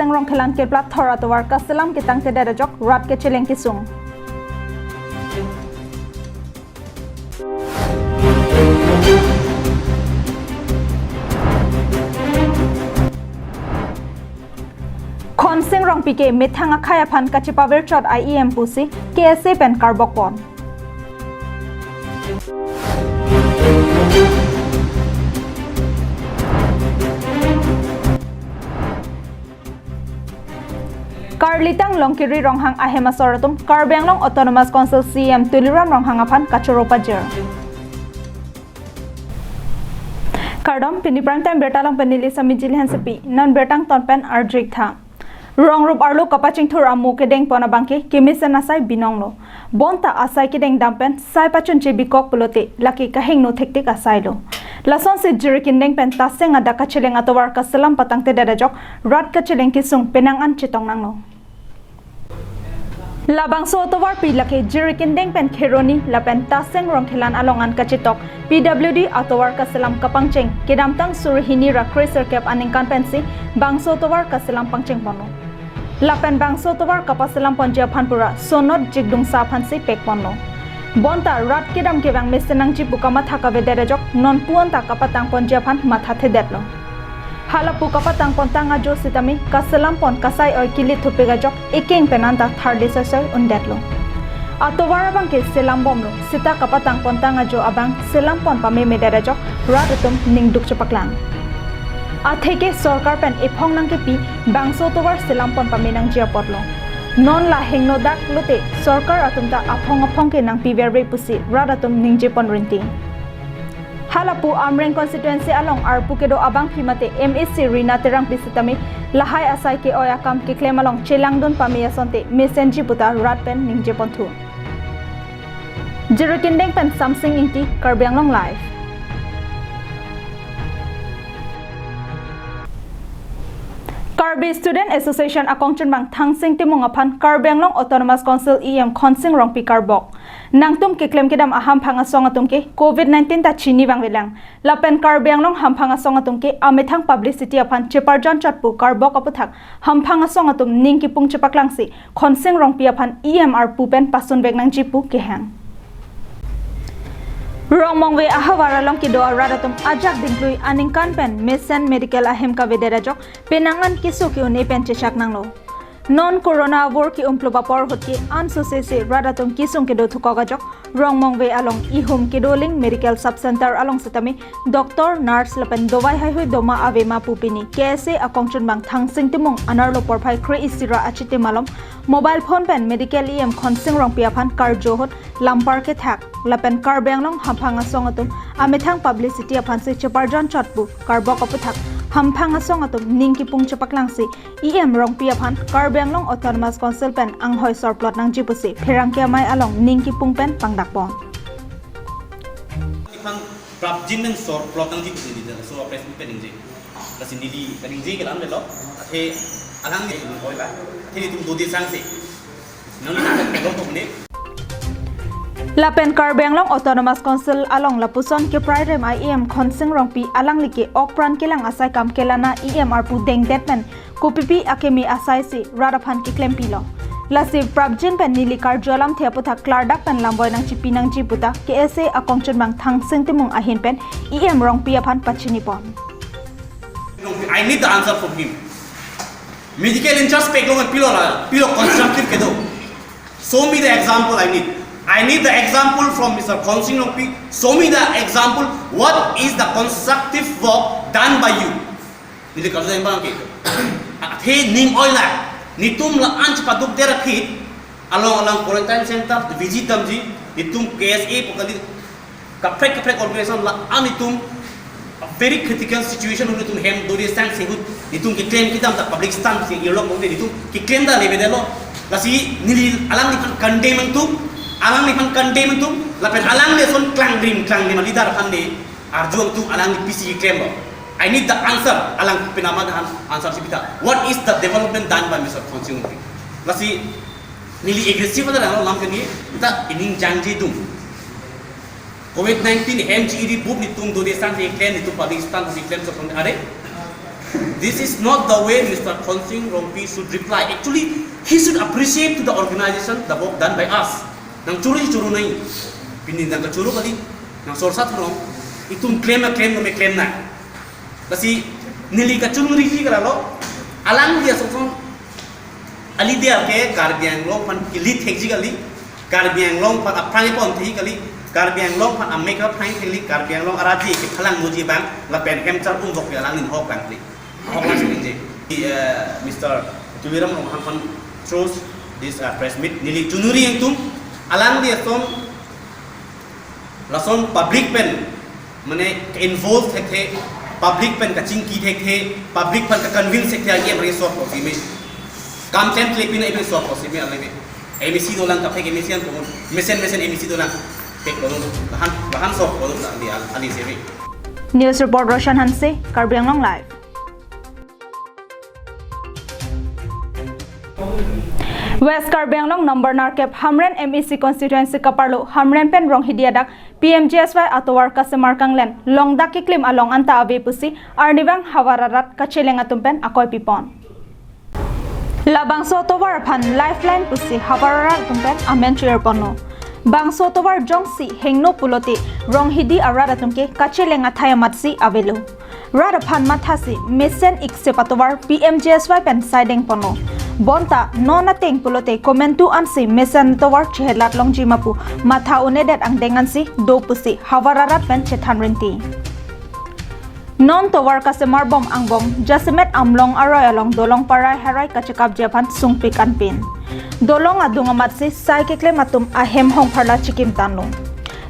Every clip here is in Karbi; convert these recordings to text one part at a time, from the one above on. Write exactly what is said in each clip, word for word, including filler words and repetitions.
Rongkhelan keplat thor atovar kaselam ketangtedet ajok rat kacheleng kesung. Khonsing Rongpi ke methang akhei aphan kachepavirchot a-E M pusi K S A pen karbokpon. Karlitang Longkiri Ronghang ahem asor atum Karbi Anglong Autonomous Council C E M Tuliram Ronghang aphan kachoro pajir. Kardom, pini prime time birta along pen neli Sami Jili Hansepi, non birta angton pen arju-ik tha. Rongrup arlo kapachingthur amo kedengpon abangke kemesen asai binonglo. Bonta asai kedeng dam pen sai pachunche bikok pulote lake kahingno thektik asailo. Lasonsi Jirikindeng pen Taseng adak kacheleng atovar kaselam patangtedet ajok rat kacheleng kesung penang an chetong nanglo. Labangso atovarpi lake Jirikindeng pen Kheroni lapen Taseng Rongkhelan along an kachetok P W D atovar kaselam kapangcheng kedamtang suri hini ra kre sirkep aningkan pensi bangso atovar kaselam pangchengponlo. Lapen bangso atovar kapaselam ponji aphan pura sonot jikdungsa aphansi pekponlo. Bonta rat kedam kevang mesen nangji pu kamatha kavedet ajok non puonta kapatang ponji aphan mathathedetlo. Halapu kapatang pontang ajo sitame kaselam pon kasai oi kilit thupik ajok ekeng pen anta tharde soisoi undetlo. Atovar abangke selam bomlo, sita kapatang pontang ajo abang selam pon pamemedet ajok rat atum ningduk chepaklang. Atheke sorkar pen ephong nangkepi bangso atovar selam pon pame nangji apotlo. Non la hingno dak lote sorkar atum ta aphong aphong ke nangpiverve pusi rat atum ningjepon rinti. Halapu Amreng constituency along arpu kedo abangpi mate M A C Rina Terangpi sitame lahai asai ke-oi akam keklem along chelangdun pame asonte mesenji puta rat pen ningjeponthu. Jirikindeng pen Samsing Ingti, Karbi Anglong Live. Karbi Student Association akongchunbang Thangsing Timung aphan Karbi Anglong Autonomous Council E M Khonsing Rongpi karbok. Nangtum keklem kedam ahamphang asong atum ke covid nineteen ta chini vangvelang. Lapen Karbi Anglong hamphang asong atum ke amethang publicity aphan cheparjon chot pu karbok aputhak hamphang asong atum ning kipung chepaklangsi Khonsing Rongpi aphan E M arpu pen pasunvek nangji pu kehang. Rongmongve ahavar along kedo arat atum ajak dingklui aningkan pen mesen medical ahem kavedet ajok penang an keso ke-un-e pen chechak nanglo. Non corona avur ke-umplop apor ahut ke ansose se rat atum kesung kedo thukok ajok Rongmongve along ihum kedoling medical sub center along sitame doctor, nurse lapen dovai haihui doma avema pu pini K S A akongchunbang Thangsing Timung anerlo porphai kre-isi ra achitim alom mobile phone pen medical E M Khonsing Rongpi aphan karjo ahut lampar kethak lapen Karbi Anglong hamphang asong atum amethang publicity aphansi cheparjon chot pu karbok aputhak hamphang asong atum ning kipung chepaklangsi E M Rongpi aphan Karbi Anglong Autonomous Council pen anghoi sorplot nangji pusi pherangke amei along ning kipung pen pangdakpon. Iphang prapjin pen sorplot nangji pusi neli laso press meet pen ningje. Lasi neli kaningje ke lam delo. Athe alang ne oi ba. Athe netum dode sangse. Nang nang belong tok ne. Lapen Karbi Anglong Autonomous Council along lapuson keprai rem a E M Khonsing Rongpi alangli ke okpran kelang asai kam kelana E M arpu dengdet pen kopipi akeme asai si rat aphan keklempilo. Lasi prapjin pen neli karju alamthe aputhak klardak pen lamboi nangchipi nangji puta K S A akongchunbang Thangsing Timung ahin pen E M Rongpi aphan pachinipon. I need the answer from him. Medical in-charge peklong pilo la, pilo constructive kedo. Show me the example I need. I need the example from Mister Khonsing Rongpi. Show me the example. What is the constructive work done by you? Neli karju abang ke. Athe ning oila. Netum la-an chepaduk der aphi. Along along quarantine center visit damji. Netum K S A pu kali kaprek kaprek organization la-an netum a very critical situation ahut netum hem dode sangse ahut netum keklem kedam ta public stand si irlok bongde netum keklem ta levedetlo. Lasi neli alangliphan condemn nangtum, alangliphan condemn nangtum, lapen alangli ason klangrim klangrim a leader aphan le arju nangtum, alangli pisi keklemlo. I need the answer, alang penama han answer si pita. What is the development done by Mister Khonsing Rongpi? Lasi neli aggressive ada lam kani ta ining jangji dum. Covid nineteen hem chi iri bup netum dode sangse keklem, netum public stand si keklem sopon are. This is not the way Mister Khonsing Rongpi should reply. Actually, he should appreciate to the organization the work done by us. Nangchoro choro nai. Pini nangkachoro kali, nangsorsat rong. Itum claim na claim na me claim na. Lasi neli kachongriji kalalo. Alangli asong song, alangli dia ke Karbi Anglong aphan kili thekji kali. Karbi Anglong aphan aphrang pon thekji kali. Karbi Anglong aphan amek aphrang thekji kali. Karbi Anglong araji kephalang muji abang lapen hem char umvok ke alangli hok bang kali. Ahok lang sing je. Eh, Mister Tuliram Ronghang aphan through this, uh, press meet, neli chongnuri atum, alangli ason lason public pen mane involve thekthe, public pen kachingki thekthe, public pen ka-convince thekthe, agi aphan sor po sime. Kam chen klepin ipin sor po sime alai me. M A C dolang, kaprek M A C an po. Mesen mesen M A C dolang. Pek po. Lahan, lahan sor po la di al, ali sime. News report Roshan Hanse, Karbi Anglong Live. West Karbi Anglong number nerkep Hamren M A C constituency kaparlo Hamren pen Ronghidi adak P M G S Y atovar kasemar kanglen longdak keklim along anta ave pusi arnivang havar arat kacheleng atum pen akoi pipon. Labangso atovar aphan lifeline pusi havar arat atum pen amen chirponlo. Bangso atovar jongsi hingno pulote Ronghidi arat atum ke kacheleng athai amatsi avelo. Rat aphan mathasi mesen iksep atovar P M G S Y pen saideng ponlo. Bonta non ateng pulote komantu ansi mesen atovar chehelat longji ma pu matha unedet angdeng ansi do pusi havar arat pen chethan rinti. Non tovar kasemar bom angbong jasemet Amlong aroi along dolong parai harai kachekapji aphan sungpik anpin. Dolong adung amatsi sai keklem atum ahem hong pharla chikim tanlo.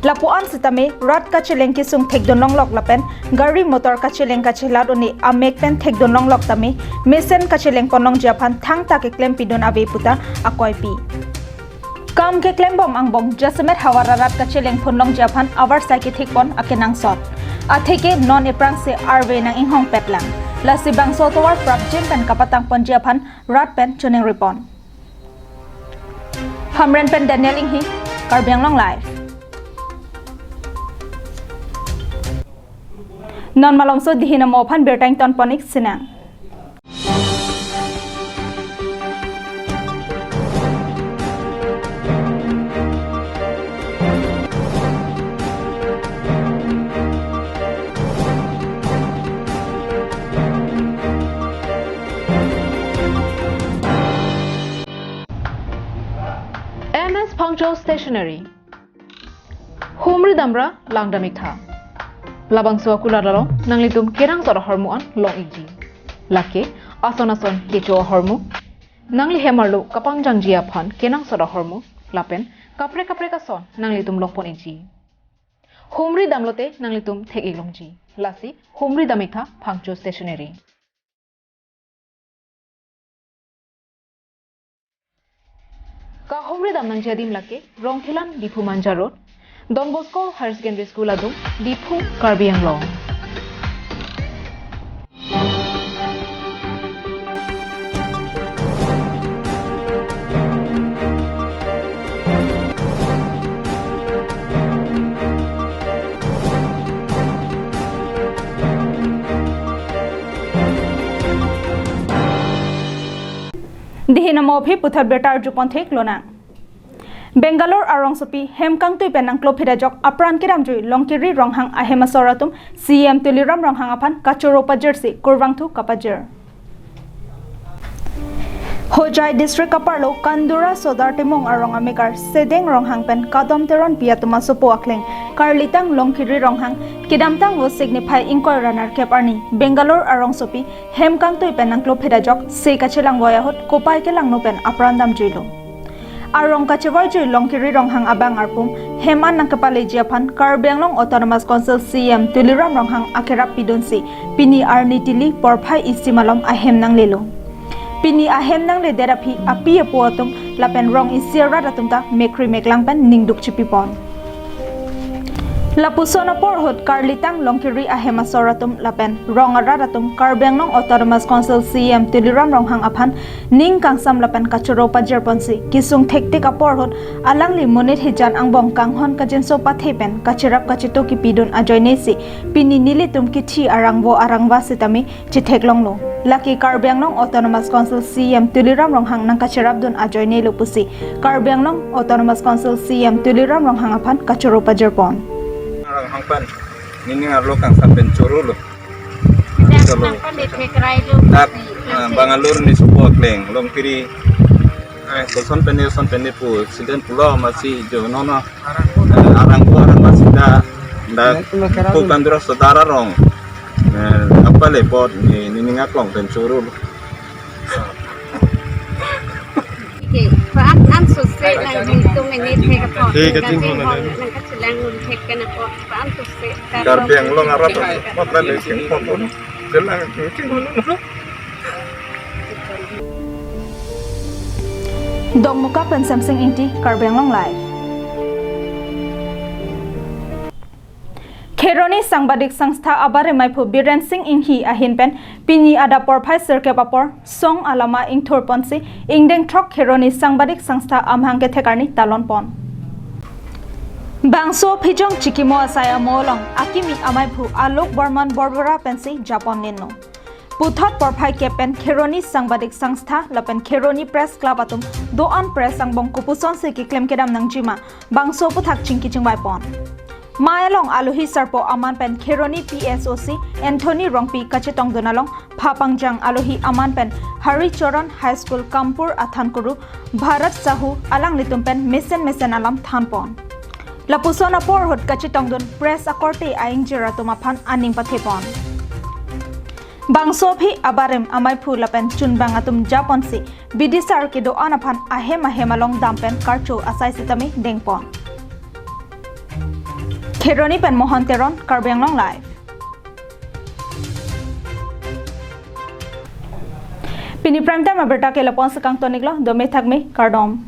Lapu-an sitame rat kacheleng kesung thekdun longlok lapen gari motor kacheleng kachelat un-e amek pen thekdun longlok tame mesen kacheleng pon longji aphan thangta keklem pidun ave puta akoipi. Kam keklem bom angbong jasemet havar arat kacheleng phun longji aphan avarsai kethik pon akenangsot. Atheke non ephrangsi arve nang inghong petlang. Lasi bangso tovar prapjin pen kapatang ponji aphan rat pen choningri pon. Hamren pen Daniel Inghi, Karbi Anglong Live. Non malomso dihin amo aphan birta ington pon-ik sinang. M S Phangcho Stationery. Humri damra langdam-iktha. Labangso akulat along nanglitum kenangsot ahormu an long-ikji. Lake ason ason kecho ahormu, nangli hem arlo kapangjangji aphan kenangsot ahormu, lapen kaprek kaprek ason nanglitum longpon-ikji. Humri damlote nanglitum thek-ik longji. Lasi humri dam-iktha Phangcho Stationery. Kahumri dam nangji adim lake Rongkhelan Diphu Manja Road, Don Bosco Higher Secondary School adung, Diphu, Karbi Anglong. Dihin amo aphi puthot birta arjupon theklonang. Bangalore arongsopi hem kangtui pen nangklo phit ajok apran kedamjui Longkiri Ronghang ahem asor atum C E M Tuliram Ronghang aphan kachoro pajirsi kurvangthu kapajir. Hojai district kaparlo Kandura Sodar Timung arong amekar Sedeng Ronghang pen Kadom Teronpi atum asopo akleng karlitang Longkiri Ronghang kedamtang vo sik niphai ingkoi ra nerkep arni Bangalore arongsopi hem kangtui pen nangklo phit ajok se kachelang voi ahut kopai kelangno pen apran damjuilo. Arong kachevarjui Longkiri Ronghang abang arpum hem an nangkepaleji aphan Karbi Anglong Autonomous Council C E M Tuliram Ronghang akerap pidunsi pini arni tili porphai isi malom ahem nanglelo. Pini ahem nangledet aphi api apo atum lapen rong isi arat atum ta mekri meklang pen ningduk chipipon. Lapuson apor ahut karlitang longkiri ahem asor atum lapen rong arat atum Karbi Anglong Autonomous Council C E M Tuliram Ronghang aphan ning kangsam lapen kachoro pajirponsi kesung thektik apor ahut alangli monit hijan angbong kanghon kajinso pathe pen kacherap kachito kipidun ajoinesi pini nelitum kithi arangvo arangva sitame chetheklonglo. Lake Karbi Anglong Autonomous Council C E M Tuliram Ronghang nangkacherapdun ajoinelo pusi Karbi Anglong Autonomous Council C E M Tuliram Ronghang aphan kachoro pajirpon. Ronghang pen nining arlo kangsam pen chorolo. Dak Chalo. Nangphan dethek rai lo. Dak, ah, Bangalore ni support leng longkiri. Eh, koson pen ni, koson pen ni pu accident pulo masi jo nono. Eh, arangvo arangva sida dak pu kandro sodara rong. Eh, apa le pot ni nining aklong pen chorolo. Okay, pa an an sose nangtum ini thek apot. Thek kaching hon, nangkachelang un thek kan apot. Pa an sose. Karbi Anglong arat apot na le king pon pon. Chelang kaching hon. Dongmukak pen Samsing Ingti, Karbi Anglong Live. Kheroni Sangbadik Sangstha abarim maiphu Biren Singh Inghi ahin pen pini adap porphai sirkep apor song alama ingthurponsi ingdeng throk Kheroni Sangbadik Sangstha amahang kethek arni talonpon. Bangso phijong chikimo asai amo along akimi amaiphu Alok Barman Borbora pensi japon ninlo. Puthot porphai kep pen Kheroni Sangbadik Sangstha lapen Kheroni Press Club atum do-an press angbong kopusonsi keklem kedam nangjima bangso aphuthak chingki chingvaipon. Mai along alohi sarpo aman pen Kheroni P S O C Anthony Rongpi kachetongdun along phapangjang alohi aman pen Hari Charan High School Kampur athan kuru Bharat Sahu alanglitum pen mesen mesen alam thanpon. Lapuson apor ahut kachetongdun press akorte a-ingjir atum aphan aning pathepon. Bangso aphi abarim amaiphu lapen chunbang atum japonsi bidisar kedo-an aphan ahem ahem along dam pen karcho asai sitame dengpon. Kheroni pen Mohan Teron, Karbi Anglong Live. Pini prime time abirta ke lapu-an si kangton-iklo, dome thakme, kardom.